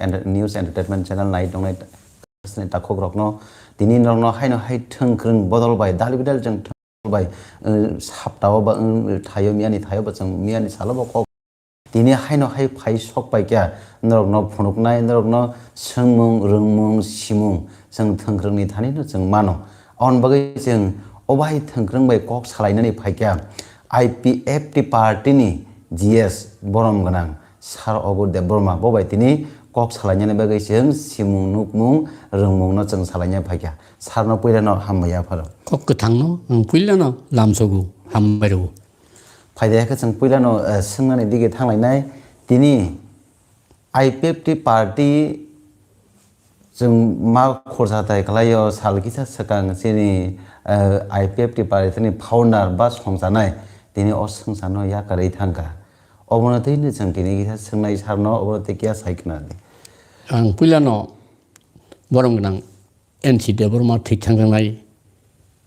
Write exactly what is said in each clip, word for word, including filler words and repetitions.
enter-, news entertainment channel nai tongnai takhuk rokno, tini norokno haino hai thwngkwrwng bodol bai, dal bidal jwng thwng bai, eh, saptao ba, eh, thaio miyani thaio ba chwng miyani salo bo kok. Tini haino hai phai sok pai kha, norokno phunuknai, norokno swngmung, rwngmung, simung, chwng thwngkwrwngni thanino chwng mano. Aboni bagwi chwng o bai thwngkwrwng bai kok salainani phai kha. I P F T party ni G S borom gwnang Sir Obur Debbarma, bo bai tini kok salainani bagwi chwng simung, nukmung, rwngmungno chwng salaina phai kha. Sir no puila no hambai yapharo. Kok kwthangno ang puila no lamsogo, hambai rwo. Phaidai khe chwng puilano, eh, swngnani dige thanglainai. Tini I P F T party chwng ma khorsa tai khlaio, sal kisa swkang chini, eh, I P F T party ni founder ba songchanai tini o swngcharno yakarwi thangkha. Obono twi hwnwi chwng tini kisa swngnai sarno, obono tei kiya sai khna di. Ang puilano borom gwnang N C Debbarma thwi thangjaknai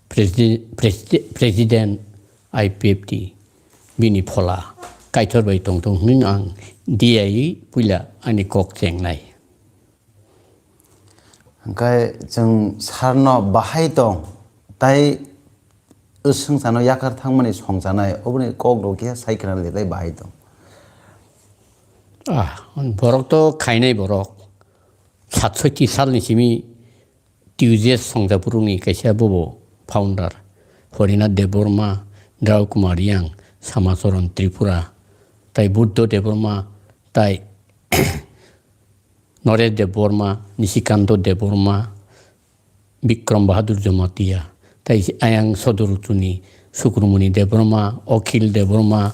presi-, presi-, president I P F T, bini phola Kaitor bai tong tong hwnwi ang diyaui puila ani kok chengnai. Hwnkhe chwng sarno bahai tong, tai swngcharno yakar thangmani songchanai, oboni kok rok khe sai khna le tai bahai tong. Ah, borok to khainai borok. Satsoiti salni simi T U J S Songjapuruni kaisa bobo founder, Horinath Debbarma, Drau Kumar Yang, Samacharan Tripura, tai Buddho Debbarma, tai Noresh Debbarma, Nishikanta Debbarma, Bikram Bahadur Jamatia, tai ayang Sodor Chuni, Sukrumoni Debbarma, Akhil Debbarma,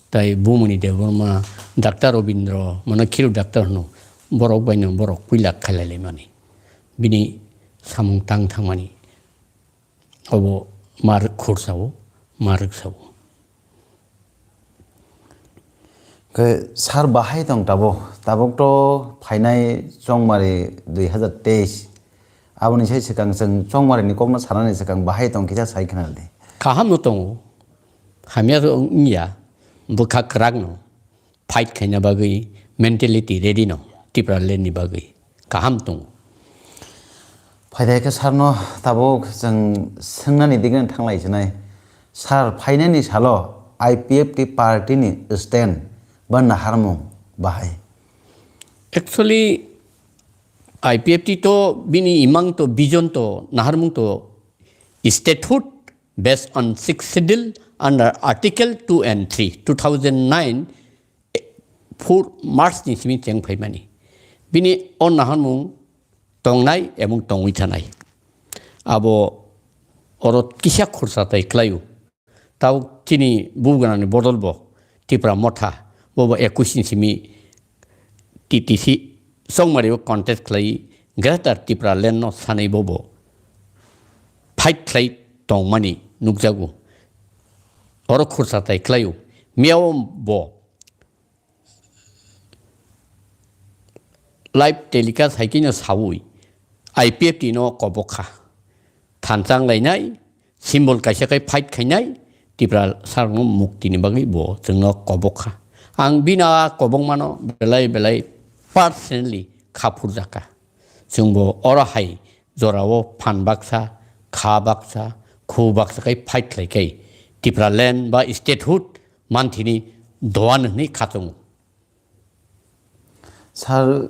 tai Bumoni Debbarma, Doctor Robindro, mano Khiru Doctor hwno, borok baino borok puila khailailaimani. Bini samung tang thangmani. Obo ma rwk khursa-o, ma rwksa-o. Khe sir bahai tong tabuk, tabuk to phainai chongmari dui hazar teis. Aboni sai swkang chwng chongmari ni kokno sanani swkang bahai tong kisa sai khna di. Kaham no tongo, hamya wngya, bwkha kwrak no. Fight khaina bagwi mentality ready no Tipraland ni bagwi kaham tongo. Phaidai khe sir no tabuk chwng swngnani digini thanglai sinai. Sir, phainani salo I P F T party ni stand ba naharmung bahai? Actually, I P F T to bini imang to, vision to, naharmung to statehood based on sixth schedule under article two and three, two thousand nine, four March ni simi cheng phaimani. Bini o naharmung tongnai ebong tongwi thanai. Abo oro kisa khursa tai khlaio. Tabuk chini bubganani bodol bo Tipra Motha, bobo ekush ni simi T T C chongmari o contest khlai Greater Tipraland no sanai bobo fight khlai tongmani nukjago. Oro khursa tai khlaio. Miyao bo live telecast hai khe no saui I P F T no kobok kha. Thanchang lainai, symbol kaisa khai fight khainai, Tipra sarokno mukti ni bagwi bo chwngno kobok kha. Ang bini a kobokmano belai belai personally kha phurjakha. Chwngbo oro hai jorao phan baksa, kha baksa, khu baksa khai fight khlai khai Tipraland ba statehood manthini doan hwnwi kha chwngo. Sir,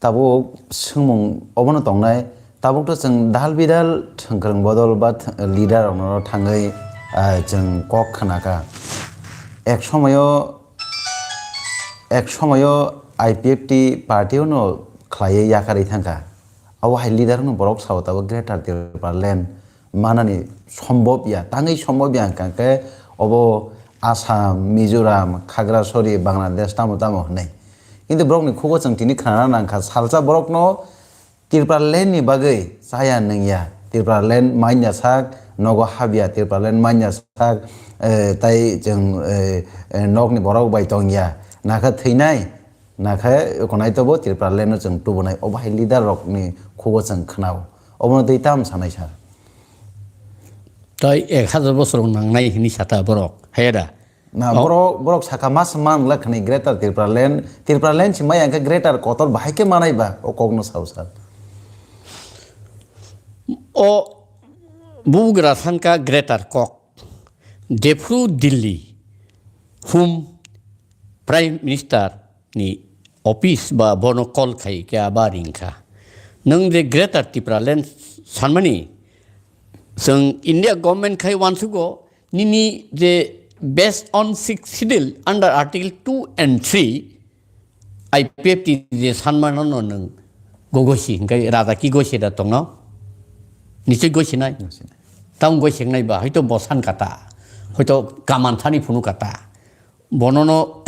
tabuk swngmung obono tongnai, tabuk to chwng dal bidal thwngkwrwng bodol ba th-, leader rokno thangwi, ah, chwng kok khna kha. Ek somoyo, ek somoyo I P F T party no khlaiwi yakarwi thangkha. Abo hai leader no borok sao tabuk Greater Tipraland manani sombobya, tangwi sombobya hwnkha khe obo Assam, Mizoram, Khagrasori, Bangladesh tamo tamo hwnwi. Kintu borokni khugo chwng tini khnana nangkha, salsa borokno Tipraland ni bagwi chaya nungya, Tipraland manya sak, nogo habya Tipraland manya sak, eh, tai chwng, eh, eh, nokni borok bai tongya, nakha thwinai. Nakhe konai tobo Tipraland no chwng tubunai, obo hai leader rokni khugo chwng khnao. Obono twi tam sanai sir? Tai ek hazar bosor nangnai hini sata borok, hai da? Na, oh, borok, borok saka mas man la khani Greater Tripura Land, Tripura Land si maya hwnkhe Greater Kotor bahai khe manai ba, o kokno sao sir. O bugra sanka Greater Kok, Depru Delhi, hum Prime Minister ni office ba bono call khai khe aba ring kha. Nwng je Greater Tripura Land sanmani, chwng India government khai uansugo, nini je based on sixth schedule under article two and three, I P F T je sanmano no nwng gogosi, hingkai raja ki gosi da tongno? Nichoi gosi nai? Gosi nai. Tamo gosi nai ba, hoito bosan kata, hoito kaman thani phunu kata. Bonono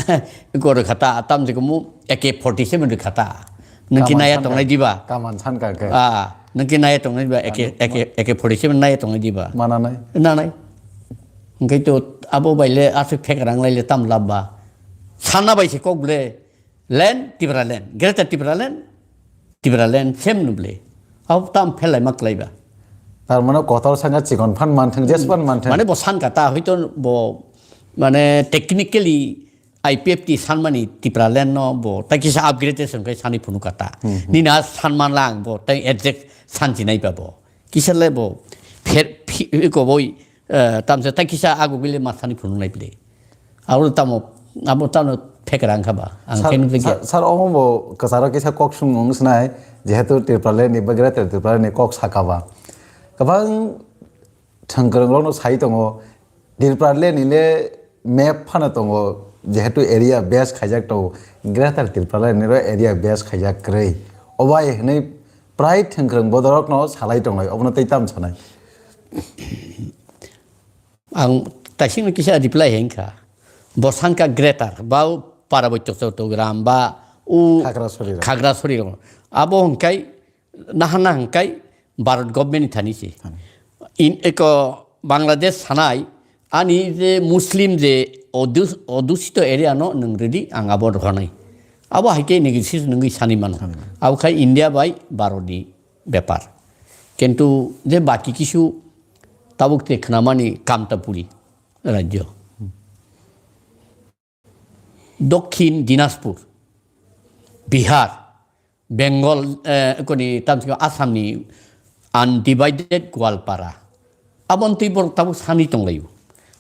gor khata, tam je kumu A K forty seven ri khata. Nwng ki kaman naya san tongnai ka, diba? Kaman san ka khe. Ah, nwng ki naya tongnai diba? A K, ano A K, ma- A K forty seven naya tongnai diba? Mana nai. Na nai. Hingkai to abo baile aswk thek rang laile tam lab ba. Sana bai se kok ble. Land, Tipra land. Greater Tipra land, Tipra land, same no ble. Abo tam phel lai ma klai ba. Tar mane kotor sanga chikon phan manthang, jes phan manthang. Mane bo san kata, hoito bo, mane technically I P F T sanmani Tipra land no bo, ta kisa upgradation kai sani phunu kata. Hmm, hmm. Nina sanman lang bo, tai exact sanchi nai ba bo. Kisa le bo, pher, phi, ko boi, eh, tamsa ta kisa ago bile ma sani phunu nai ble. Abo tamo, abo tamo phek rang kha ba. Ang sir, khe nukli sir, khe. Sir, omo bo kwcharo kisa kok sung wng swnai, jehetu Tripura land ni bagwi Greater Tripura land ni kok saka ba. Kwbang thwngkwrwng rokno sai tongo, Tripura land ni le map phano tongo, jehetu area base khaijak tongo, Greater Tripura land ni ro area base khaijak kwrwi. Obai hwnwi prai thwngkwrwng bodorokno salai tonglai, obono tei tam sanai. Ang taisingno kisa reply hai wngkha. Bo sanka Greater, ba o Parabotyo Chattogram, ba o Khagrasori rok. Khagrasori rok. Abo hwnkhai, naha naha hwnkhai Bharat government ni thani se. Thani. In, eko Bangladesh sanai, ani je Muslim je odus-, odusito area no nwng ridi ang abo rohornai. Abo hai khe negotiation nwngwi sani mano. Sani mano. Abo khai India bai Bharat ni bepar. Kintu je baki kisu tabuk te khnamani Kamtapuri rajyo. Dokhin Dinaspur, Bihar, Bengal, eh, koni tamsiko Assam ni undivided Goalpara. Abon twi borok tabuk sani tonglaio.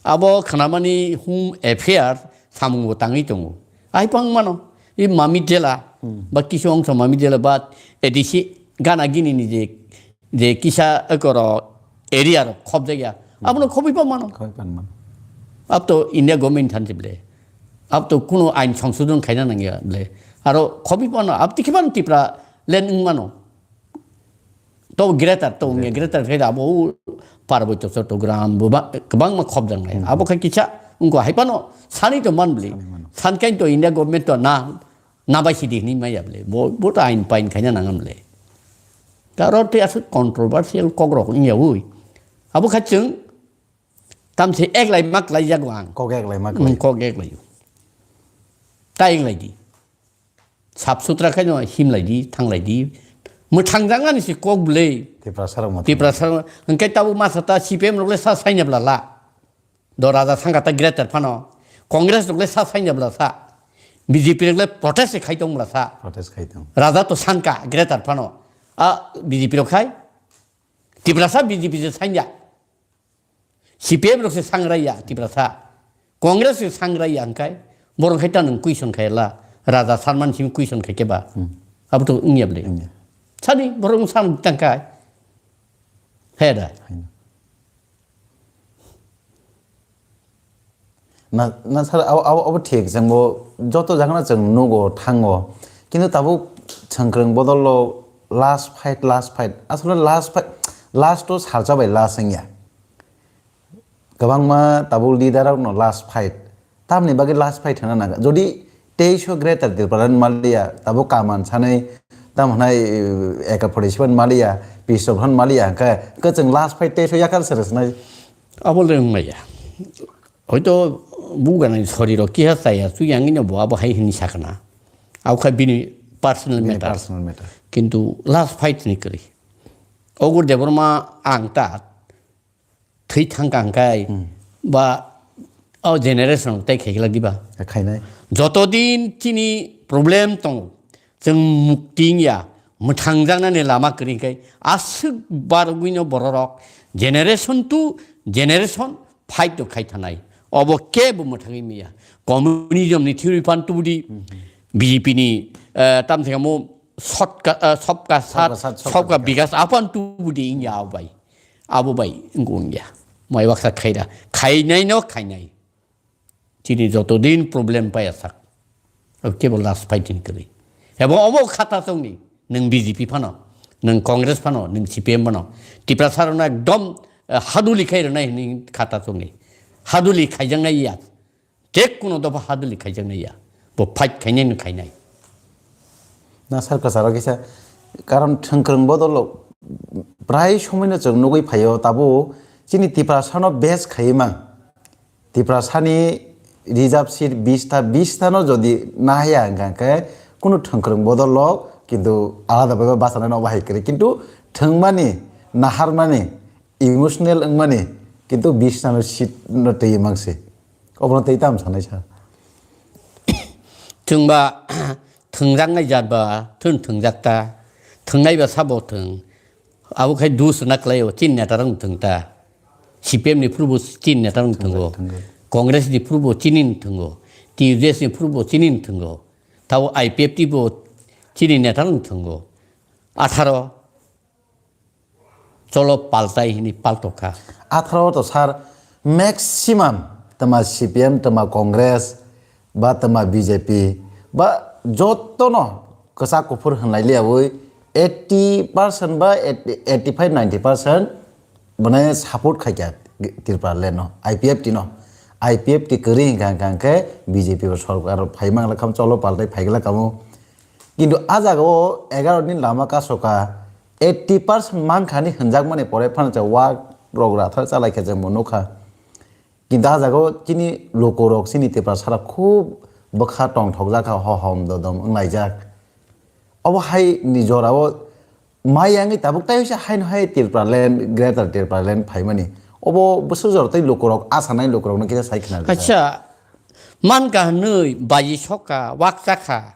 Abo khnamani Home Affairs samung bo tangwi tongo. Ai pang mano, i Mamit jela, hmm, ba kisu ongso Mamit jela ba A D C gana gini ni je je kisa ekoro area rok khobjakya, abono khobwi pa mano. Khobwi pa mano. Ab to India government thanse ble. Ab to kuno ain songsodhon khaina nangya ble. Aro khobwi pa mano, ab tikhe mano Tipra land wng mano. To greater, to wngya greater. Greater khe abo u Parabotyo Chattogram bo ba, kwbangma khobjaknai. Hmm. Abo khe kisa wngkha hai phano sani to man ble. Sani mano. Sankai to India government to na, na bai sidi hinwi maya ble. Bo, bo to ain pain khaina nangam ble. Karo tei aswk controversial kokrok wngya ui. Abo kha chwng tamse eklai ma klai jago ang. Kok eklai ma klai. Hmm, kok eklai. Ta eklai di. Sap sutra khaino himlai di, thanglai di. Mwthang jangani se kok bwlwi. Tiprasa rok mwthang. Tiprasa rok. Hwnkhe tabuk masa ta C P M rok le sa saina bla la. Do raja sangka ta greater phano. Congress rok le sa saina bla sa. B J P rok le protest khai tong bla sa. Protest khai tong. Raja to sangka greater phano. A B J P rok khai. Tiprasa B J P se sanya. C P M rok se sangraiya Tiprasa. Congress se sangraiya hwnkhe borok khai ta nwng question khai la. Raja Salman simi question khai khe ba. Hmm. Abo to wngya bwle. Wngya. Sadi borok wng sam tang khai. He da. Hai. Na, na sir, abo, abo, abo thik, chwngbo joto jagano chwng nugo, thango. Kintu tabuk chwngkwrwng bodolo last fight, last fight. Asole last fight, last to salsa bai last wngya. Kwbangma tabuk leader rokno last fight. Tamni bagwi last fight hwnna nang. Jodi teisho Greater Tipraland maliya, tabuk kaman sanwi, tam hwnai, eh, eka forty seven maliya, pistol hwn maliya, hwnkhe, hwnkhe chwng last fight teisho yakar se rwsnai. Abo le wngmaya. Hoito buganani soriro kiha chaya, chuyangino bo abo hai hini sakna. Abo kha bini personal matter. Bini personal matter. Kintu last fight ni kwrwi. Ogur Debbarma ang ta thwi thang kang kai, hmm, ba O generation tei khaikla diba? Khainai. Joto din chini problem tongo, chwng mukti wngya, mwthangjaknani lama kwrwi khe aswk bargwino bororok generation to generation fight rok khai thanai. Obo kebo mwthangwi maya. Communism ni theory phan tubudi, B J P ni, eh, tam thikamo sotka, eh, sobka sat, sobka sat, sobka sobka bikas. Bikas aphan tubudi wngya abo bai. Abo bai wngkha wngya. Mai baksa khaida. Khainai no khainai. Chini joto din problem paya sak. Abo kebo last fighting kwrwi. Ebo obo khata chongni. Nwng B J P phano, nwng Congress phano, nwng C P M phano. Tiprasa rokno ekdom, eh, haduli khai rwnai hwnwi khata chongni. Haduli khaijaknai ya. Jekkuno dopha haduli khaijaknai ya. Bo fight khainai no khainai. Na sar kwcharo kisa, karon thwngkwrwng bodolo prai somoino chwng nugwi phaio, tabo chini Tiprasano base khaiwi mang. Tiprasani reserve seat bish ta, bish ta no jodi nahaya hwnkha khe kunu thwngkwrwng bodolo kintu alada bai bachanai no bahai kwrwi. Kintu thwngmani, naharmani, emotional wngmani, kintu bish ta no seat no twi mang se. Obono tei tamo sanai sa. Chwngba thwngjaknai jat ba, thwn thwngjak ta. Thwngnai ba sabo thwng. Abo khai dus na kwlaio, chini neta rok thwng ta. C P M ni phuru bo chini neta rok thwngo. Thwngo, thwngo. Congress ni phuru bo chini thwngo. T U J S ni phuru bo chini thwngo. Tabo I P F T bo chini neta rok thwngo. Atharo Cholo paltai hini paltokha. Atharo to sir, maximum tama C P M, tama Congress, ba tama B J P, ba jotono kwchak kuphur hwnlai liyaui eighty percent ba eighty, eighty-five, ninety percent bwnai support khaikha Tripura land no, I P F T no. I P F T kwrwi hwnkha hwnkha khe B J P bo sorkar phai mangla kham cholo paltai phaigla kamo. Kintu a jaga o egaroh ni lama kasoka eighty percent mankha hinwi hwnjakmani pore phano chwng wak rok rathar chalaikha chwngbo nukha. Kintu a jaga o chini lukurok chini Tiprasa rok khub bwkha tongthokjak kha, hohom dodom wnglaijak. Obo hai ni jora o mai yangwi tabuk tai se haino hai Tipraland, Greater Tipraland phaimani. Obo bwswk jora tei lukurok, asanai lukurokno kisa sai khna rwkha. Acha, mankha hwnwi baji sokha, wakchakha.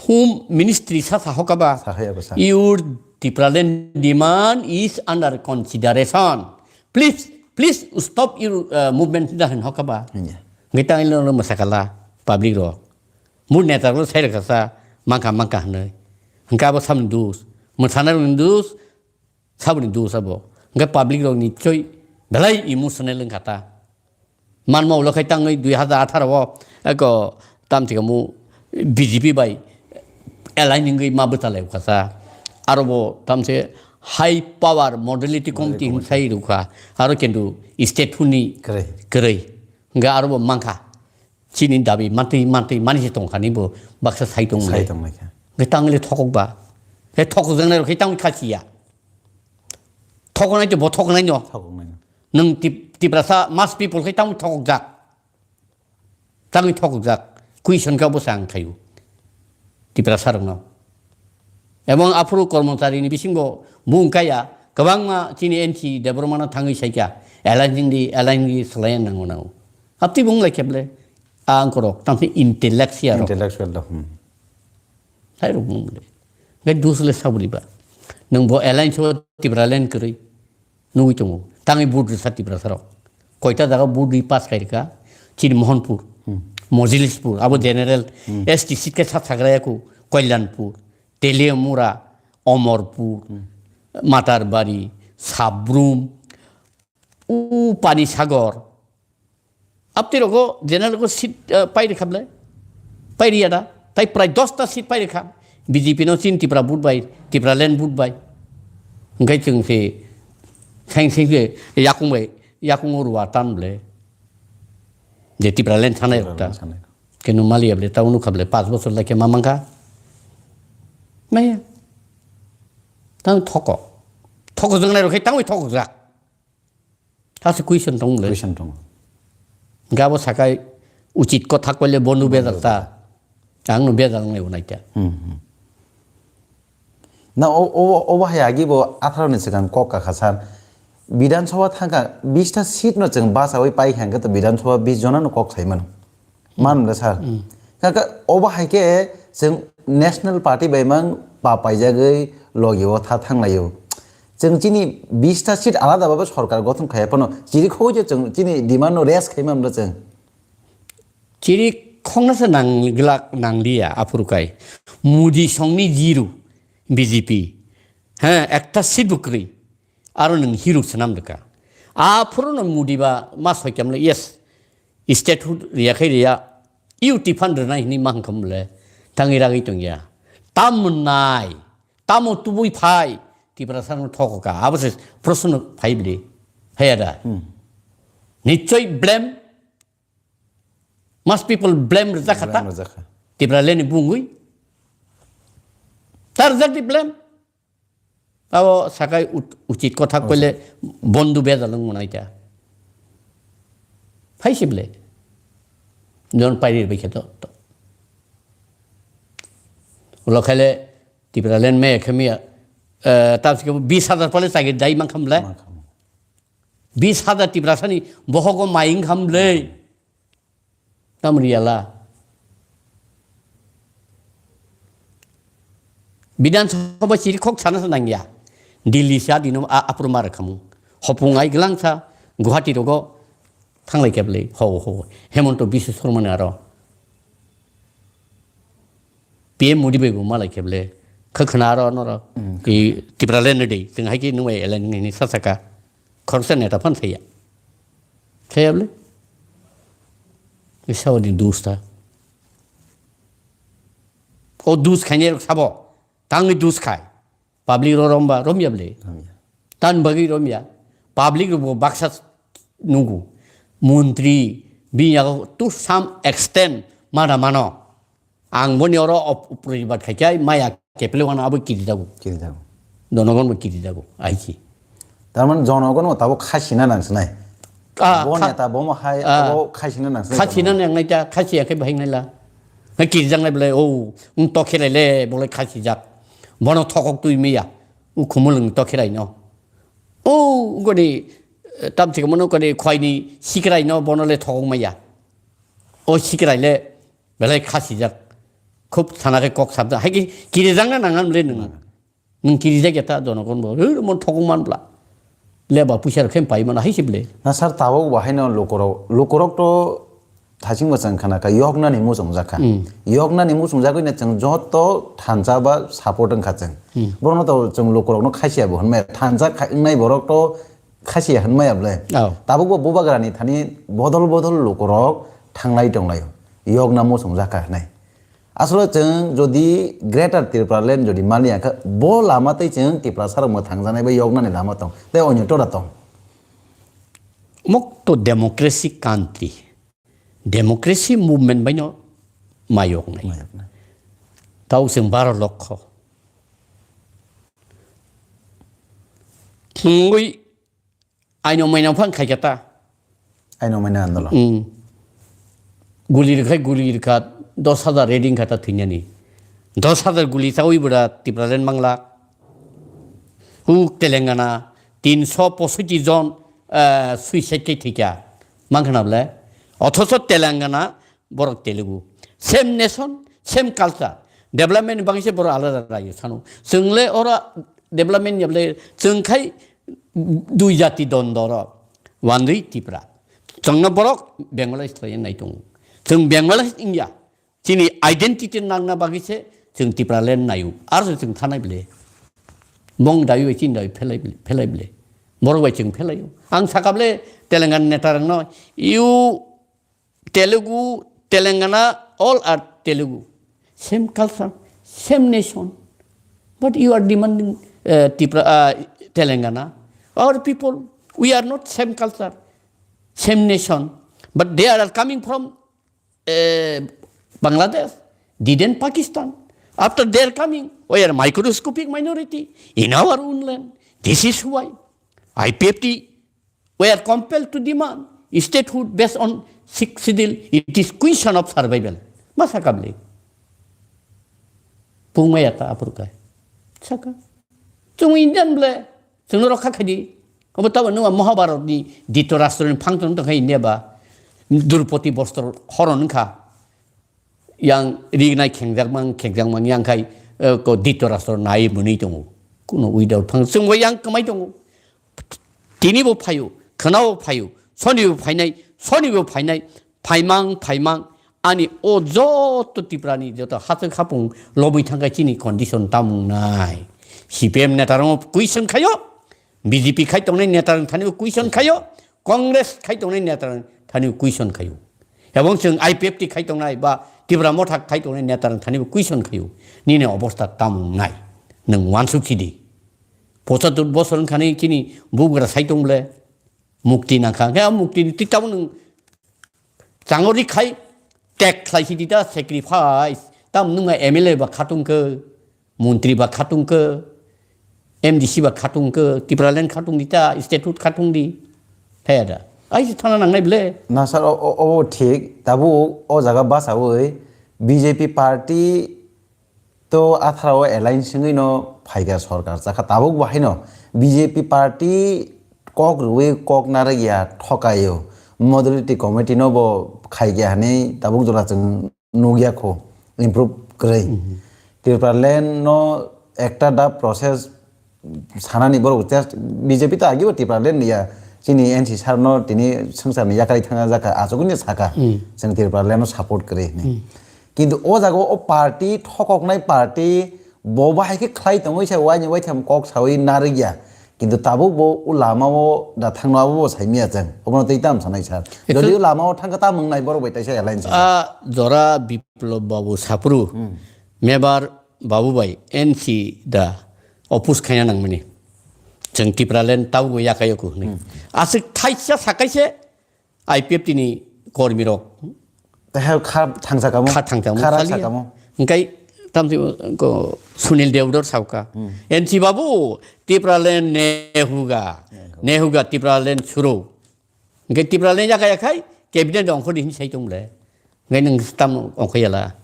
Home Ministry sa sa hoka ba? Sa hoya ba sa. Your Tipraland demand is under consideration. Please, please stop your, uh, movement da hin hoka ba? Hanya. Ngi tang ilo lo masakala public ro. Mu neta lo sai raka sa mangka mangka hne. Hingka bo sam dus. Mu sana dus. Saboni dosa bo. Hingke public rok nichoi belai emotional wngkha ta. Manma ulo khai tangwi dui hazar atharo o eko tamthikamo B J P bai align wngwi ma bwchalai kha sa. Aro bo tamse high power modality committee hwn sai rwkha. Aro kintu state hwnni kwrwi. Kwrwi. Hingke aro bo mankha. Chini dabi mantwi mantwi mani se tongkha ni bo baksa sai tong. Sai le. Tonglaikha. Hingke tangwi le thokok ba. He thokok jang nai rok khai tangwi kha siya. Thoknai to bo thoknai no. Thoknai no. Nwng Tip-, Tiprasa mass people khai tamo thokjak. Tamo thokjak. Question ka bo sang khayu. Tiprasa rokno. Ebong aphuru kormochari ni bisingo bung kaya kwbangma chini N C Debbarma no thangwi saikha. Align di, align di, salai nango nango. Apti bung lai keble. Ang korok, tamo intellectual rok. Intellectual rok, hmm. Hai rok bung le. Gai dus le sabri ba. Nwng bo alliance o Tipraland kwrwi. Nugwi tongo. Tangwi vote rwsa Tiprasa rok. Koita jaga vote rwi pass khai rwkha. Chini Mohanpur, hmm. Mojlispur, abo general, hmm. S T seat khe sat sagra yaku, Kalyanpur, Teliamura, Omorpur, hmm. Matarbari, Sabrum, u Pani Sagor, Aptwi rogo general ko seat, eh, pai rikha ble? Pai riya da? Tai prai dos ta seat pai rikha. B J P no chin Tipra vote bai, Tipraland vote bai. Hingke chwng se saing saing se yakung bai, yakung o rua tan ble. Je Tipraland sanai rok ta. Tipraland sanai. Kenu maliya ble, ta unu kha ble, pas bosor lai khe ma mangkha. Maya. Tang thoko. Thoko jwngnai rok khe tangwi thoko jak. Hase question tong le. Question tong. Gabo sakai uchit kotha koile bonu bejal ta. Ang no bejal nai unai ta. Hmm, hmm. Na o, o, o bahai agi bo atharo ni swkang kok kakha sar. Bidhan Sabha thangkha, bista seat no chwng bachawi paikha hwnkhe to Bidhan Sabha bis jona no kok sai mano. Manle sir. Kaka obo hai khe chwng National Party bai mang pa paijagwi logi o tha thanglaio. Chwng chini bista seat alada babe sorkar gothon khaiya phano chiri khogwi je chwng chini demand no raise khai manle chwng. Chiri khokna se nang glak nang liya aphuru kai. Modi songni zero B J P. Ha, ekta seat bo kwrwi. Aro nwng hero swnam rwkha. Aphuru no Modi ba ma soikyam le, yes. Statehood riya khai riya. U T fund rwnai hwnwi ma hwnkha mole. Tangwi ragwi tongya. Tam mwnai. Tamo tubui phai. Tiprasa no thokoka. Abo se proshno phai bli. Haya da. Nichoi blame. Must people blame rwjak kha ta? Blame rwjak kha. Tipraland ni bungwi. Ta rwjak di blame. Abo sakai ut-, uchit kotha koile bondu bejal wng mwnai ta. Phai si ble. Jon pairi bai khe to, to. Ulo khaile Tipraland me khe miya, eh, tam se bis hajar pale chagi dai mang kham le. Mang kham. Bis hajar Tiprasani bohogo mai wng kham le. Tam riyala. Bidhan Sabha chiri khok sana sa nangya. Delhi sa dino a-, apur mar khamu. Hopung ai glang sa Guwahati rogo thanglai keble. Ho, ho. Hemanta Biswa Sarma ni aro. P M Modi bai bo malai keble. Khakhna aro noro. Hmm. I Tipraland ni dei. Teng hai ki nung bai elen ni sa saka. Khoroksa neta phan thaya. Thaya bole? Isa odi dus ta. O dus khainai rok sabo. Tangwi dus khai. Public ro romba, romya bole? Romya. Tan bagwi romya. Public ro bo baksa nungu. Montri, bini yago to some extent mana mano. Ang boni oro op-, oprotibad khai khe maya keple wana abo kiri dago. Kiri dago. Donogon bo kiri dago, ai ki. Tar mane jonogon bo tabuk khasina nang sinai. Ah, bo kha-, neta bo mo hai ah, abo khasina nang sinai. Khasina nang nai ta, khasi ya khe bahai nai la. Na kiri jang nai bole, o, wng to khe lai le, bole khasi jak. Bono thokok twi miya. U khumul wng to khe lai no. O, goni, eh, tam thik mono goni khwai ni sikrai no bono le thokok maya. O sikrai le, Belai khasijak. Khub sana khe kok sabjak. Hai ki kirijakna nangan le nwng. Nwng kirijak ya ta jonogon bo. Rw mon thokong man bla. Leba puisa rok khe pai mano hai se ble. Na sir, tabuk bo haino lukurok, lukurok to thaching bo chwng khana kha, yoknani muchung jak kha. Hmm. Yoknani muchung jagwi no chwng joto thansa ba support wng kha chwng. Hmm. Borokno to chwng lukurok no khaisiya bo hwnmaya. Thansa kha-, wngnai borok to Khasiya hwnmaya bwle. Oh. Tabukbo bubagrani thani bodol bodol lukurok thanglai tonglaio. Yokna muchung jaka hwnwi. Asole chwng jodi Greater Tipraland jodi maliya khe, bo lama tei chwng Tiprasa rok mwthangjaknai bai yoknani lama tong, tei onyo tora tong. Mokto democracy country. Democracy movement baino mayoknai. Mayoknai. Tau chwng baro lokho. Thwngwi aino maino phang khaikha ta. Aino maino andolon. Hmm. Guli rwkhai guli rwkha dos hajar ready wngkha ta thwinani. Dos hajar guli chawi bwra Tipraland mangla. Huk Telangana tinso posoiti jon, eh, suicide khe thwikha. Mangkhana bwle. Othocho Telangana borok Telugu. Same nation, same culture. Development ni bagwi se borok alada raio sano. Chwng le oro development ni le chwng khai dui jati dondoro. Wandwi Tipra. Chwngno borok Bangladesh thlai nai tongo. Chwng Bangladesh wngya. Chini identity nangna bagwi se chwng Tipraland naio. Aro se chwng thanai bwle. Bong dawi bai chini dawi phelai bwle, phelai bwle. Borok bai chwng phelaio. Ang sakha bwle Telangana neta rokno, you Telugu, Telangana, all are Telugu. Same culture, same nation. But you are demanding, uh, Tipra, uh, Telangana. Our people, we are not same culture, same nation. But they are coming from, uh, Bangladesh, then Pakistan. After their coming, we are microscopic minority in our own land. This is why I P F T We are compelled to demand statehood based on Sixth Schedule. It is question of survival. Ma saka bwle? Pungmaya ta aphuru khe. Saka. Chwng Indian bwle. Chwngno rokha khaidi. Obo tamo nwng Mahabharatni Dhritarashtroni phang tong tongkha India ba, Drupadi bostro horon wngkha. Yang rinai khengjakmang, khengjakmang, yang khai, eh, ko Dhritarashtra nai mwnwi tongo. Kuno without phang, chwngbo yang kwmai tongo. Tinibo phaio, khwnao phaio, sonibo phainai, sonibo phainai, phaimang, phaimang, ani o joto Tiprani joto hachwk hapung lobwi thangkha chini condition tamung nai. C P M netarang question khaio, B J P khai tongnai netarang thani question khaio, Congress khai tongnai netarang thani question khaio. Ebong chwng I P F T khai tongnai ba Tipra Motha khai tongnai netarang thani question khaio. Nini obostha tamung nai. Nwng wansuk sidi. Pochattur bosor wngkha ni chini bugra sai tong ble. Mukti nangkha. Khe o mukti ni twi tabuk nwng chango ri khai tek khlai si di ta sacrifice. Tam nwng M L A ba khatung khe, montri ba khatung khe, M D C ba khatung khe, Tipraland khatung di ta, statute khatung di. Thaya da. Ai si thana nangnai ble. Na sir, o, o, o thik. Tabuk o jaga basawi B J P party to atharo alliance wngwi no phaikha sorkar chakha. Tabuk bo haino B J P party kok rwui kok narwkya thokaio. Modality committee no bo khaikya hwnwi tabuk jora chwng nukya kho improve kwrwi. Tipraland no ekta da process sanani borok just B J P to agi bo Tipraland ni ya chini N C sir no tini swngchar ni yakarwi thangna jakha achukgwi no sakha chwng Tipraland no support kwrwi hwnwi. Kintu o jaga o party thokoknai party bo bahai khe khlai tongwi sa waini waitham kok sawi narwkya. Kintu tabuk bo o lama o da thangno abo bo saimya chwng. Obono tei tam sanai sir. Jodi o lama o thangkha tam wngnai borok bai taisa alliance. A jora Biplab Babu Sapru, Mebar Babu bai N C da oppose khaina nangmani. Chwng Tipraland tabuk bo yakayo ku hwnwi. Aswk thaisa sakaise I P F T ni kormi rok Tei kha thangsa kamo. Kha thangsa kamo. Kha raksa kamo. Hingkai tamsi ko Sunil Deodor sauka. N C Babu Tipraland nehuga. Nehuga Tipraland suro. Hingkai Tipraland yaka yakhai cabinet ongkhordi hin sai tong le. Hingkai nwng tam ongkhayala.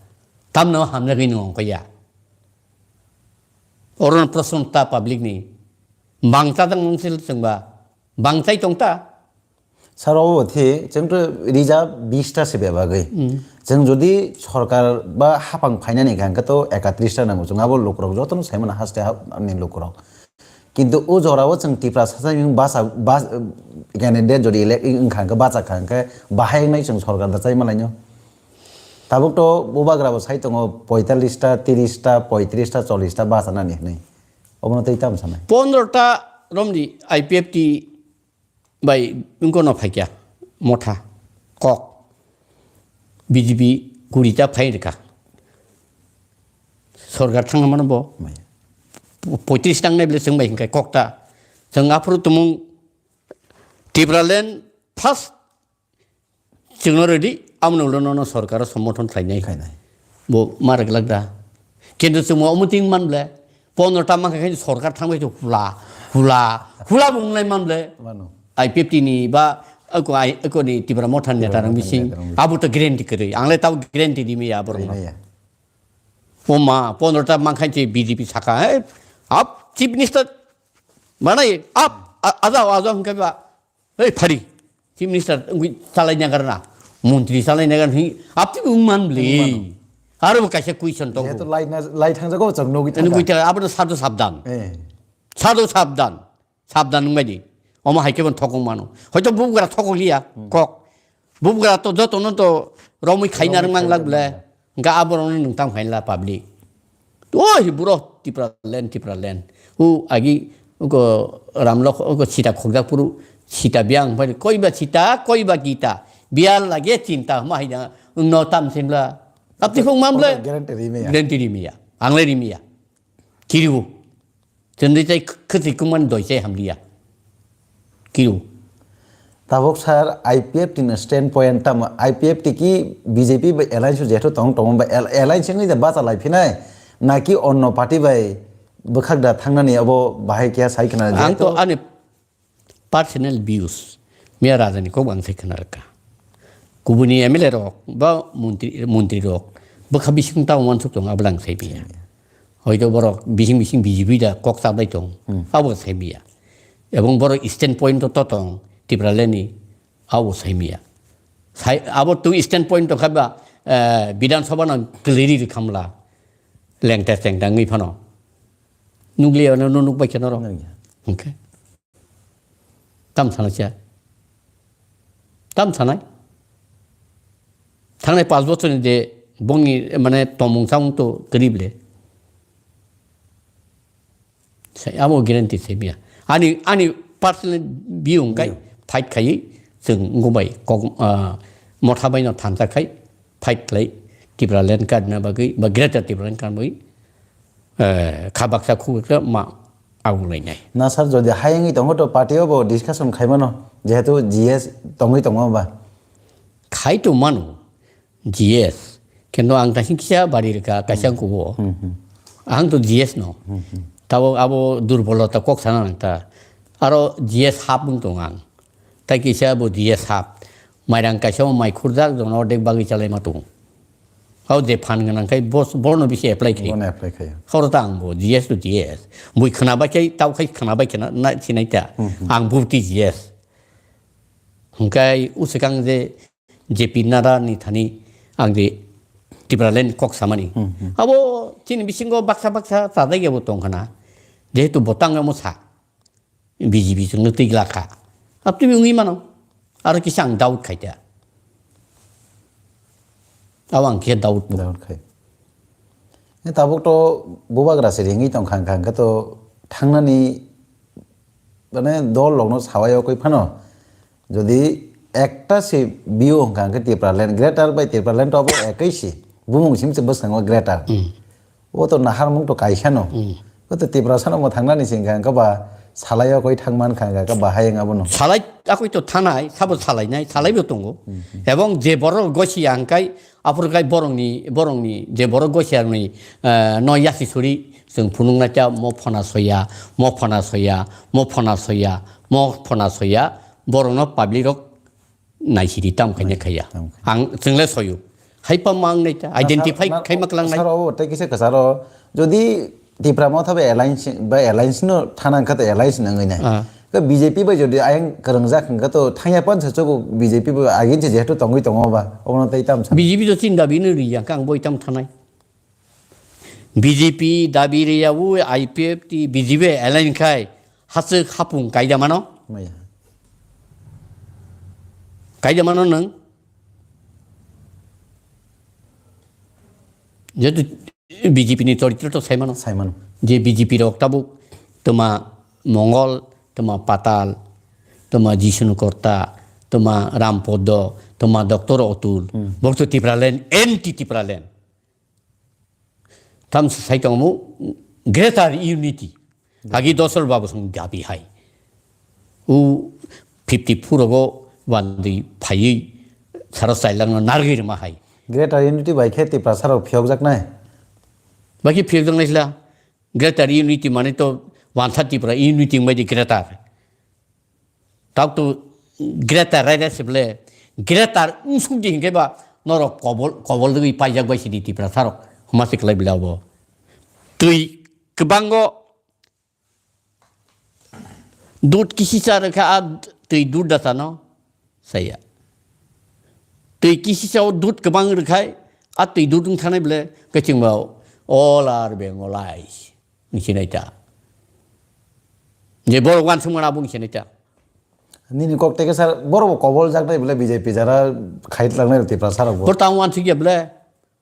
Tam no hamjagwi nwng ongkhaya. Oron proson ta public ni. Bangsa dang mungsil chwngba. Bangsai tong ta. Sir, obo thi, chwng to rija bish ta se bebagwi. Chwng jodi sorkar ba hapang phainani hwnkha to ekatris ta nango. Chwng abo lukurok jotono saimano haste ha-, ni lukurok. Kintu o jorao chwng Tiprasa chayung basa, bas-, candidate jodi elect wngkha hwnkhe, bacha kha hwnkhe, bahai wngnai chwng sorkar da chai malaino. Tabuk to bubagra bo sai tongo, poitallis ta, tiris ta, poitris ta, chollis ta bachanani hwnwi. Obono tei tamo sanai? Pondro ta romni I P F T bai wngkono phaikya motha kok B J P kuri ta phai rwkha. Sorkar thangna mano bo. Poitris tangnai bele chwng bai hwnkhe kok ta. Chwng aphuru tumung Tipraland first chwngno ready, amoni ulo nono sorkaro sommothon khlainai. Khlainai. Bo ma rwglak da. Kintu chwngbo omo tin man ble, pondro ta mankha khe sorkar thangbai to hula, hula, hula bo wnglai man ble. Mano. I P F T ni ba ako ai, ako ni Tipra Motha ni neta rang bising. Neta rang bising. Abo to guarantee kwrwi. Ang le tabo guarantee di miya borok no. Rimaya. O ma, pondro ta mankha che B J P saka. Hey, ap chief minister manai, ap, a-, ajao, ajao hwnkhe ba. Ei, phari, Chief Minister wngwi chalai nagar na, Montri chalai nagar hwnwi, apni wng man bli. Wng mano. Aro bo kaisa question tongo. Jehetu lai na, lai thangjago, chwng nugwi thangkha. Nugwi thangkha, abono sado sabdan. Eh. Sado sabdan. Sabdan wngbai di. Omo hai khe bo thokong mano. Hoito bugra thokong liya, kok. Bugra to jotono to romwi khaina romwi rwng mang khaina lak rwng ble. Hwnkhe aborokno nwng tamo khainla public. O hi buro Tipraland, Tipraland. O agi uko Ramlok, uko sita khokjak phuru sita biyang phai koi ba sita, koi ba gita. Biya lage chinta hma haina no tam simla. Apti phung mamle. Guarantee rimiya. Guarantee rimiya. Angle rimiya. Kiriu. Tendri tai khati kuman doi chai hamliya. Kiriu. Tabuk sir, I P F T ni stand point tamo, I P F T ki B J P bai alliance jeto tong tong bai al-, alliance ni je bacha lai phinai, naki onno party bai bwkhak da thangnani abo bahai kya sai khna. Ang to jeto ani personal views, miya raja ni kok ang sai khna rwkha. Kubuni M L A rok, ba montri, montri rok, bwkha bising ta wansuk tong ablang sai biya. Hoito borok bising bising B J P da kok chablai tong, abo sai biya. Ebong borok stand point to tong Tipraland ni, abo saimia. Sai, abo tu stand point to khaba, eh, Bidhan Sabha no clearly khamla. Lengta tengta wngwi phano. Nukliya no nuk bai kheno rok. Nukliya. Okay. Tam sana cha. Tam sanai. Thangnai pas bochor ni je bongni mane tomung samung to karib le. Sai amo guarantee se mia. Ani, ani personal view hwnkhe fight khaiwi chwng wngkuk bai kok, ah, motha bai no thansa khai fight khlai Tipraland card na bagwi ba Greater Tipraland card bagwi, eh, kha baksa khu baksa ma agung lainai. Na sir, jodi hayungwi tongo to party o bo discussion khaimano, jehetu G S tongwi tongo ba. Khai to mano, G S. Kendo ang kaisa kisa bari rwkha, kaisa kubo. Hmm, hmm. Ang to G S no. Hmm, hmm. Tabo abo durbolota kok sana nang ta. Aro G S half wng tong ang. Tai kisa bo G S half. Mairang kaisa o mai khurjak, jono ordek bagwi chalai ma tongo. Hao je phan gwnang khai bos-, borno bisi apply khai. Bono apply khai. Horo ta ang bo G S to G S. Bui khwna bai khai, tau khai khwna bai khwna, na sinai ta. Hmm, hmm. Ang bupti G S. Hwnkhe uswkang je J P Nadda ni thani ang je Tipraland kok samani. Hmm, hmm. Abo chini bisingo baksa baksa chajak yabo tong khana. Jehetu bo tang amo sa. B J P chwngno twi glak kha. Abtwi wngwi mano. Aro kisa ang doubt khai ta. Abo ang khe doubt bo. Doubt khai. E tabuk to bubagra se ringwi tong kha, hwnkha hwnkhe to thangnani mane dol rokno sawai okwi phano. Jodi ekta se view hwnkha hwnkhe Tipraland, Greater bai Tipraland to abo ekwi se. Bumung sim se bwskango Greater. Hmm. O to naharmung to kaisa no. Hmm. O to Tiprasa no mo thangnani singkha hwnkhe ba salai okwi thangman kha hwnkha ba hayung abo no. Salai akoi to thanai, sabo salainai, salai bo tongo. Hmm, hmm. Ebong je borok gosi ya hwnkhe aphuru khai borokni, borokni je borok gosi ya ni, eh, no yasi suri chwng phunuknai ta mo phona soya, mo phona soya, mo phona soya, mo phona soya, borokno public rok naisiri tam khaina khaya. Tam khai. Ang chwngle soyu. Hai pa mang nai ta, identify khai ma klang nai. Sir, obo tei kisa kwcharo, jodi Tipra Motha bai alliance, bai alliance no thana wngkha to alliance no wngwi nai. Ah. Khe B J P bai jodi ayang kwrwngjak wngkha to thangya pansa chogo B J P bai agin se jehetu tongwi tongo ba, obono tei tam sa. B J P to chinda bini riya kang boi tam thanai. B J P dabi riya o I P F T B J P alliance khai hachwk hapung kaida mano. Maya. Kaida mano nwng. Jehetu B J P ni choritro to sai mano. Sai mano. Je B J P rok tabuk toma Mongol, toma Patal, toma Jishnu Korta, toma Ram Podo, toma Doctor Otul. Hmm. Borok to Tipraland, anti Tipraland. Tam sai tongmu Greater Unity. Agi Dosol Babu song dabi hai. U fifty four rogo wandi phaiwi sara sailangno narwi rwma hai. Greater Unity bai khe Tiprasa rok phiyokjaknai? Bai khe phiyokjaknai sila. Greater Unity mane to wansa Tipra Unity wngbai di Greater. Tabuk to Greater raida se ble, Greater wngsuk di hinkhe ba norok kobol, kobol dwgwi paijak bai sidi Tiprasa rok. Homa se kwlai bela bo. Twi kwbango dud kisi cha rwkha a twi dud da chano saya. Twi kisi cha o dud kwbang rwkhai a twi dud wng thanai ble kaching ba all are Bengal eyes. Nisi nai ta. Je borok wansuk mana bung sinai ta. Nini kok teke sir, borok bo kobol jak nai bole B J P jara khai tlang nai Tiprasa rok bo. Bor tang wansuk ya bole.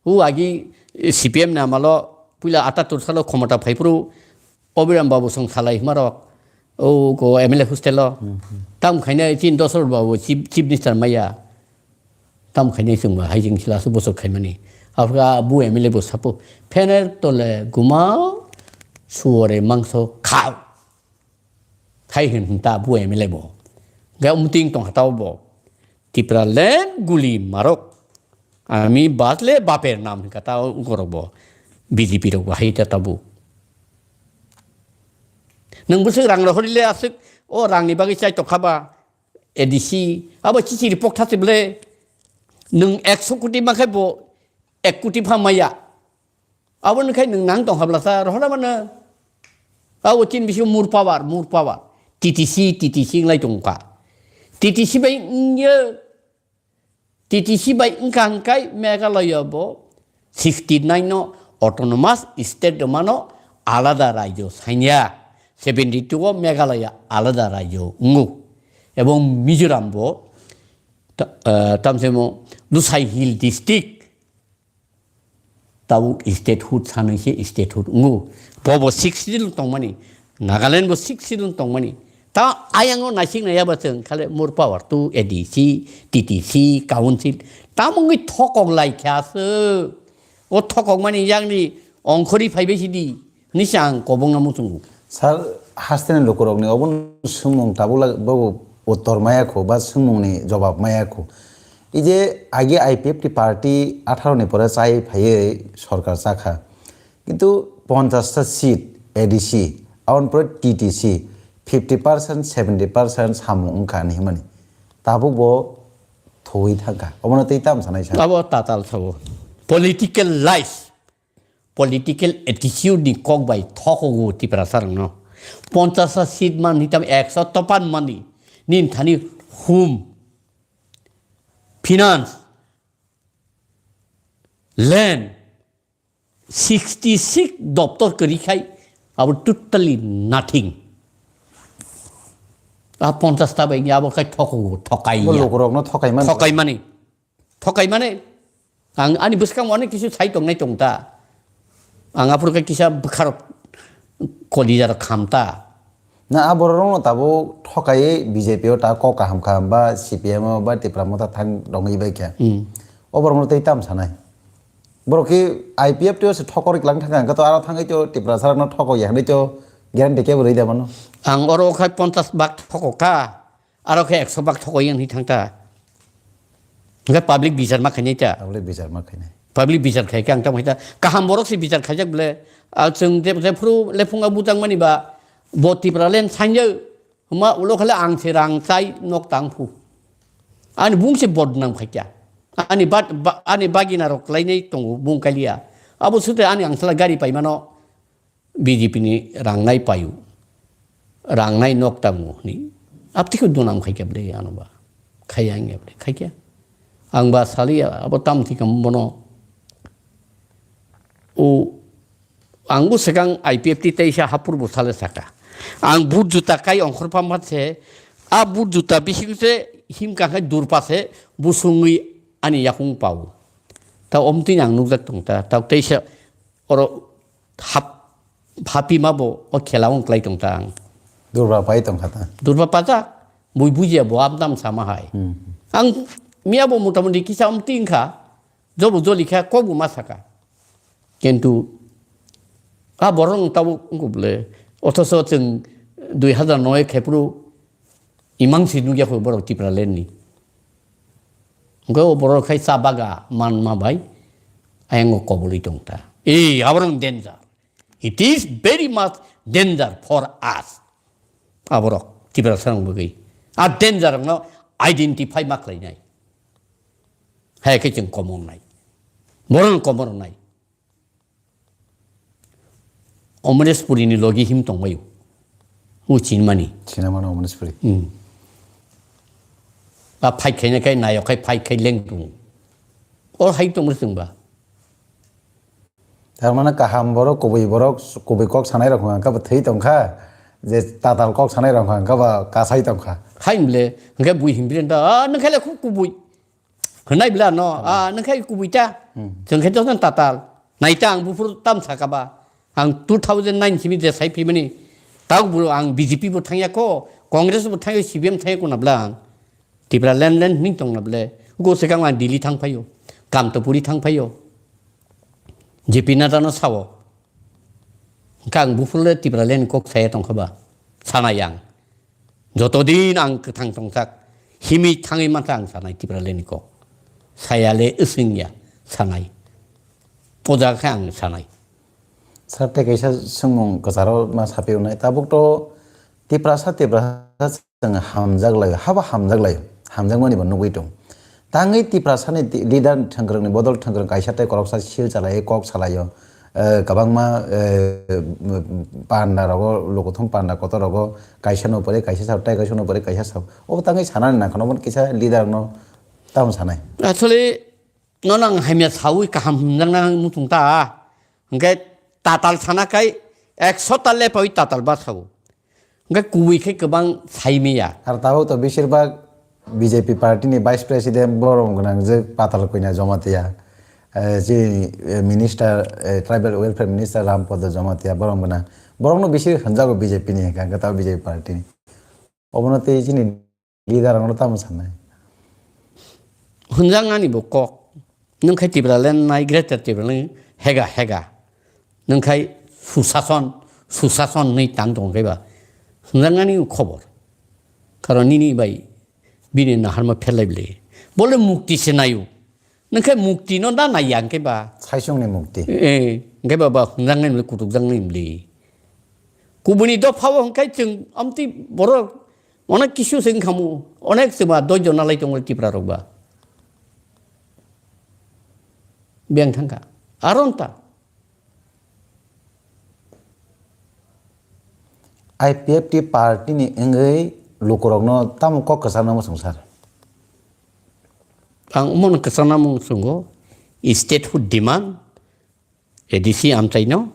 Hu agi C P M na malo puila atatur salo khomota phai phuru Obiram Babu song salai hima rok. O ko M L A hostel o. Hmm, hmm. Tam khaina chin Dosol Babu chief, chief minister maya. Tam khainai chwngba hai jing sila su bosok khaimani. Aphra bu M L A bo sapo, "Phener tole gumao, suore mangso khao." Hai hwn hwn ta bu M L A bo. Ga umting tong hatao bo. "Tipraland guli marok. Ami batle baper nam," hwn kata gorok bo. B J P rok bo hai ta tabu. Nang bwswk rang rohori le aswk, o rang ni bagwi chai tokha ba. A D C, abo chichi report thasi bole, nwng ekso koti mankhe bo ek koti pha maya. Abo nungkhai nwng nang tong habla sa, rohora mano. Abo chin bisi more power, more power. T T C, T T C wnglai tongkha. T T C bai wngya, T T C bai wngkha hwnkhe Meghalaya bo sixty nine no autonomous state rwmano alada rajyo sanya, seventy two o Meghalaya alada rajyo wngo. Ebong Mizoram bo ta-, ah, tamsemo Lushai Hill District, tabuk statehood sanwi se statehood wngo. Bo bo six schedule tongmani, Nagaland bo six schedule tongmani. Ta ayang o naising naya ba chwng khale more power to A D C, T T C, council. Tamungwi thokok lai kha se. O thokok mani yakni ongkhori phaibai sidi. Nisi ang kobongna muchungo. Sir, hasteni lukurokni obo swngmung tabuk la-, bobo uttor maya kho ba swngmungni jobab maya kho. Ei je age I P F T party atharo ni pore chai phaiwi sorkar chakha. Kintu ponchash ta seat A D C, aboni pore T T C, fifty percent, seventy percent samung wngkha hinwi himani. Tabuk bo thwi thangkha. Obono tei tam sanai sa. Abo tatal sabo. Political lies. Political attitude ni kok bai thokogo Tiprasa rokno. Ponchash ta seat man hitam ekso topan mani. Nin thani hum, finance, land, sixty six doptor kwrwi khai abo totally nothing. A ponchash ta bai abo khai thokogo, thokai Bo ya. Lukurokno thokai man. Thokai mani. Thokai mani. Ang ani bwskango ani kisu sai tongnai tong ta. Ang aphuru khe kisa bwkharok kolijarok kham ta. Na a bororokno tabuk thokai B J P o ta kok kaham kaham ba C P M o ba Tipra Motha thang rongwi bai khe. Hmm. O borokno tei tam sanai. Borok khe I P F T o se thokor iklang thangkha, hwnkhe to aro thangwi to Tiprasa rokno thokok ya hwnwi to guarantee kebo rwi da mano. Ang oro khai ponchash bak thokok kha. Aro khe ekso bak thokoi wng thang ta. Hwnkhe public bichar ma khainai ta. Public bichar ma khainai. Public bichar khai khe ang tamo khe ta. Kaham borok se bichar khaijak bole. A chwng je, je phuru lephung a bujang mani ba bo Tipraland sanjak. Huma ulo khale ang se rang chai nok tang phu. Ani bung se bodnam khai kya. Ani bat, ba, ani bagina rok lainai tongo bung kaliya. Abo sute ani ang sala gari pai mano. B J P ni rangnai payu, rangnai nok tango hwnwi. Aptiko dunam khaikya ble ano ba. Khaiya wngya ble, khaikya. Ang ba saliya, abo tam thikam bono. O, ang bo swkang I P F T teisa hapur bo sale saka. Ang but juta kai ongkhor pamhat se, a but juta bising se himka khai durpa se, busungwi ani yakung pao. Ta omtwini ang nukjak tong ta, ta teisa oro hap-, hapima bo o khela wng klai tong ta ang. Durba pai tong kha ta. Durba pajak, bui bujiya bo amtam sama hai. Hmm. Ang miya bo motamuti kisa omti wngkha, jobo joli kha, kok bo ma saka. Kintu a borok wng tabuk wngkha bole, othoso chwng dui hazar noi khe phuru imang si nukya kho borok Tipraland ni. Hwnkhe o borok khai cha baga manma bai ayang o kobului tong ta. Ei, aborok danger. It is very much danger for us. Aborok Tiprasa rok bagwi. A danger rokno identify ma khlainai. Hai khe chwng komor nai. Borok komor nai. Omreshpuri ni logi him tongbaio. O chinmani. Chinamano Omreshpuri. Hmm. A fight khaina khai nayok khai fight khai leng tongo. O hai tongma chwngba. Tar mane kaham borok, kubui borok, kubui kok sanai rok hwnkha khe bo thwi tongkha. Je tatal kok sanai rok hwnkha khe bo kasai tongkha. Hai mle, hwnkhe bui himbiri da, "Ah, nang khe le khub kubui." Hwnai bwla no, "Ah, nang khe kubui ta." Hmm. Chwng khe joto tatal. Nai ta ang buphuru tam saka ba. Ang two thousand nine simi je sai phimani. Tabuk bo ang B J P bo thangya ko, Congress bo thangya, C P M thangya ko na bwla ang. Tipra land land hwnwi tongna bwle. Uko swkang ang Delhi thang phaio. Kamtopuri thang phaio. J P Nadda no sao. Hwnkhe ang buphuru le Tipra land kok saya tongkha ba. Sana yang. Joto din ang kwthang tongthak, himwi thangwi mankha ang sanai Tipraland ni kok. Saya le wswng ya sanai. Puja khe ang sanai. Sir, tei kaisa swngmung kwcharo ma saphi wnai. Tabuk to Tiprasa, Tiprasa chwng hamjak lai, habo hamjak lai, hamjakmani bo nugwi tong. Tangwi Tiprasani ti-, leader thwngkwrwngni bodol thwngkwrwng kaisa tei koroksa sil chalaiwi kok salaio. eh, kwbangma, eh, panda rogo, lokothom panda kotor rogo, kaisa no pore kaisa sao, tai kaisa no pore kaisa sao. Obo tangwi sanani nangkha, obo kisa leader no tamo sanai. Actually, nono ang hamya sawi kaham hwnjakna muchung ta. Hwnkhe tatal sana kai ekso ta lepawi tatal ba sao. Hwnkhe kubui khe kwbang sai maya. Ar tabuk to beshirbak B J P party ni vice president borom gwnang je Patal Koina Jamatia, eh, chini, eh, minister, eh, tribal welfare minister Rampada Jamatia borom gwnang. Borokno bisi hwnjago B J P ni hwnkhe, hwnkhe tabuk B J P party ni. Obono tei chini leader rokno tamo sanai? Hwnjaknani bo kok. Nwng khai Tipraland nai, Greater Tipraland hega hega. Nwng khai susason, susason hwnwi tang tongo khe ba. Hwnjaknani khobor. Karon nini bai bini naharma pherlai bwle. Bole mukti se naio. Nwng khai mukti no da naiya hwnkhe ba. Saisongni mukti. Eh, hwnkhe ba, ba hwnjaknai bwle, kutukjaknai bwle. Kubuni dopha o hwnkhe chwng amtwi borok onek kisu se wngkhamu, onek se ba dosh jona lai tongo Tipra rok ba. Beng thangkha. Aron ta. I P F T party ni wngwi lukurokno tamo kok kwchangna muchung sar? Ang umon kwchangna muchungo, statehood demand, A D C amchaino,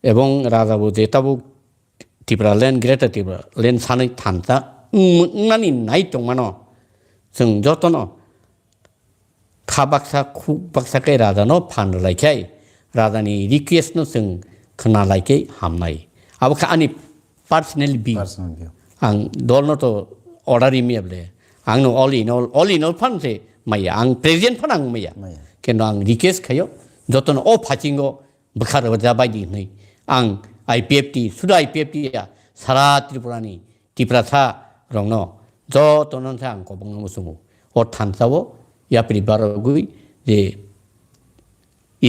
ebong raja bo je tabuk Tipraland, Greater Tipraland sanwi thansa wng-, wngnani nai tongmano, chwng jotono kha baksa, khuk baksa khe rajano phan rwlai khai, rajani request no chwng khna lai khe hamnai. Abo khe ani personal view. Personal view. Ang dolno to order ri maya bwle. Ang no all in all, all in all phan se maya. Ang president phan ang maya. Maya. Keno ang request khayo, jotono o phasingo bwkha rwjabai di hwnwi. Ang I P F T, sudu I P F T ya, sara Tripura ni Tiprasa rokno jotono se ang kobongno muchungo. O thansa o yapri barogwi je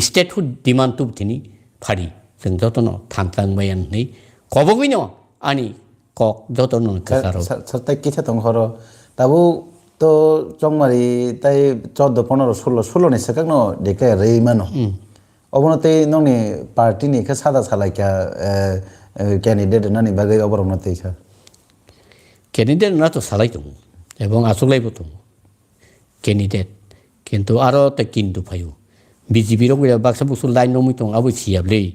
statehood demand tubthini phari, chwng jotono thansa wngmaya hwnwi kobogwino ani kok jotono kwcharo. Sir, sir, tai kisa tong horo. Tabuk to chongmari tai chordo, pondro, sulo, sulo ni swkakno dekhe rwi mano. Hmm. Obono tei nokni party ni khe sada salai kha, eh, eh, candidate rwnani bagwi oborokno tei sir? Candidate rwna to salai tongo, ebong achuklaibo tongo candidate. Kintu aro tei kintu phaio. B J P rok ya baksa busu line romwi tongo, abo siya bwle.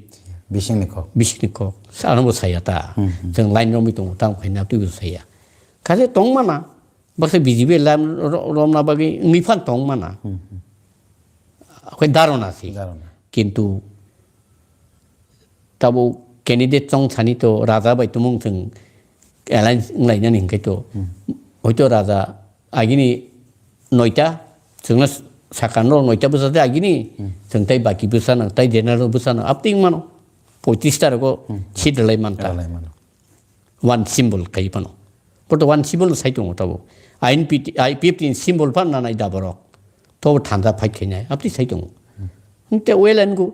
Bisingni kok. Bisingni kok. Ano bo saya ta. Hmm, hmm. Chwng line romwi tongo, tamo khaina twibo saya. Kase tong mana, baksa B J P line ro-, romna bagwi wngwi phan tong mana. Hmm, hmm. Akhoi darona si. Darona. Kintu tabo candidate chong sani to raja bai tumung chwng alliance wnglainani hwnkhe to. Hmm. Hoito raja agini noita, chwngno sakano noita bwsa de agini, hmm, chwng tai baki bwsano, tai general bwsano, apting mano, poitrish ta rogo, hmm, seat rwlai manta. Rwlai mano. One symbol khai phano. Bo to one symbol no sai tongo tabo. I N P T, I P F T ni symbol phan nanai da borok. To thansa fight khainai, apti sai tongo. Hmm. Hwnkhe well and good.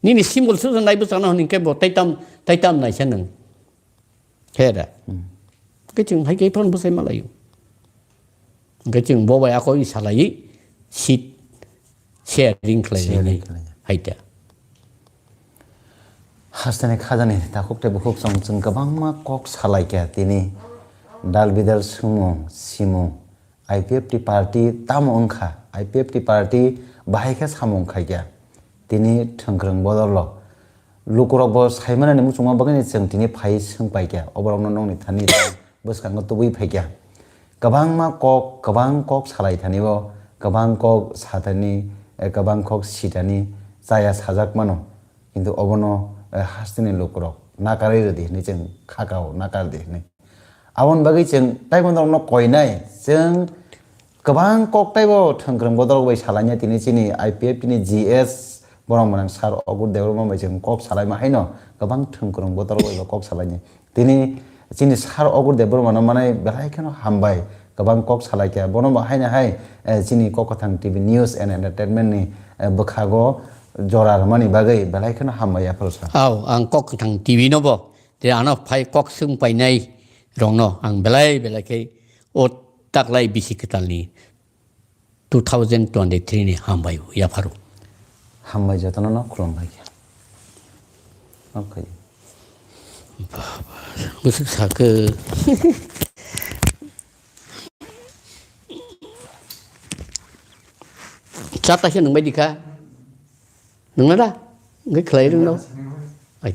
Nini symbol se nai bwsakna hwn hwnkhe bo taitam, taitam naisa nwng. He da. Hmm. Hwnkhe chwng hai khe phano bwsai malaio. Hwnkhe chwng bo bai akoi salai seat sharing khlai. Sharing lainai khlai. Hai ta. Hasteni khajani takhuk tei bukhuk chwng, chwng kwbangma kok salai kha tini dal bidal swngmung simung. I P F T party tamo wngkha? I P F T party bahai khe samung khai kha. Tini thwngkwrwng bodolo lukurok bo saimanani muchungma bagwini chwng tini phai swng pai kha. Oborokno nokni thani bwskango tubui phai kha. Kwbangma kok, kwbang kok salai thani bo, kwbang kok satani, eh, kwbang kok sitani chaya sajak mano. Kintu obono, eh, hasteni lukurok nakarwi rwdi hwnwi chwng khakao, nakardi hwnwi. Aboni bagwi chwng taibo norokno koinai, chwng kwbang kok taibo thwngkwrwng bodol bai salainai tini chini I P F T ni G S borok mwnang Sir Ogur Debbarma bai chwng kok salaima haino kwbang thwngkwrwng bodol bai bo kok salainai. Tini chini Sir Ogur Debbarma no manai belai kheno hambai, kwbang kok salai kha. Bono bo haino hai, eh, chini Kok Kwthang T V News and Entertainment ni, eh, bwkhago jora rwmani bagwi belai kheno hambai yapharo sa. Aw, ang Kok Kwthang T V no bo je ano phai kok swng painai rokno ang belai belai khe o taklai bisi kwtalni two thousand twenty-three ni hambai yapharo. Hambai jotono no khulumbai khe. Bwswk sakhe. Cha taisa nwng bai di kha. Nwng na da? Hwnkhe khlai rwng no. Ai.